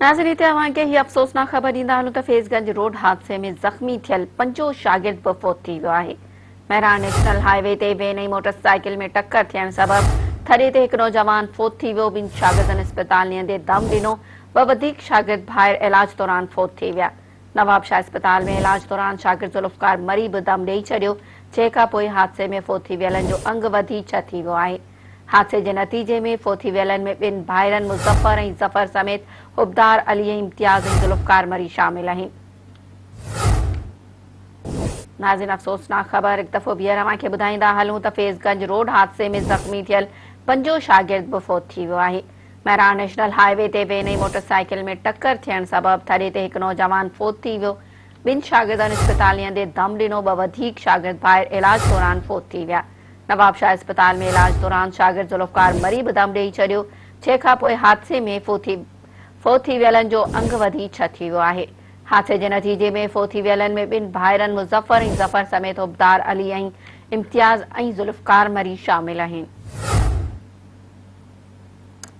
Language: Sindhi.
ناظرين هتي اوهان کي هي افسوسناڪ خبر ڏيندا هلون ته فيض گنج روڊ حادثي ۾ زخمي ٿيل پنجون شاگرد به فوت ٿي ويو آهي. مهراڻ نيشنل هاء وي تي وين ۽ موٽر سائيڪل ۾ ٽڪر ٿيڻ سبب ٿڏي تي هڪ نوجوان فوت ٿي ويو، ٻن شاگردن اسپتال نيئندي دم ڏنو، ٻه وڌيڪ شاگرد ڀائر علاج دوران فوت ٿي ويا. نوابشاهه اسپتال ۾ علاج دوران شاگرد ذوالفقار مري به دم ڏئي ڇڏيو، جنهن کانپوء حادثي ۾ فوت ٿي ويلن جو انگ وڌي ڇهه ٿي ويو آهي. حادثي جي نتيجي ۾ فوت ٿي ويلن ۾ ٻن ڀائرن مظفر ۽ ظفر سميت حبدار علي ۽ امتياز ۽ ذوالفقار مري شامل آهن. ناظرين افسوسناڪ خبر هڪ دفعو ٻيهر اوهان کي ٻڌائيندا هلون ته فيض گنج روڊ حادثي ۾ زخمي ٿيل پنجون شاگرد به فوت ٿي ويو آهي. مهراڻ نيشنل هاء وي تي وين ۽ موٽر سائيڪل ۾ ٽڪر ٿيڻ سبب ٿڏي تي هڪ نوجوان فوت ٿي ويو. ٻن شاگردن اسپتال نيئندي دم ڏنو ٻه وڌيڪ شاگرد ڀائر علاج دوران فوت ٿي ويا. نوابشاهه اسپتال ۾ علاج دوران شاگرد ذوالفقار مري به دم ڏئي ڇڏيو، جنهن کانپوء حادثي ۾ فوت ٿي ويلن جو انگ وڌي ڇهه ٿي ويو آهي. حادثي جي نتيجي ۾ فوت ٿي ويلن ۾ ٻن ڀائرن مظفر ۽ ظفر سميت حبدار علي ۽ امتياز ۽ ذوالفقار مري شامل آهن.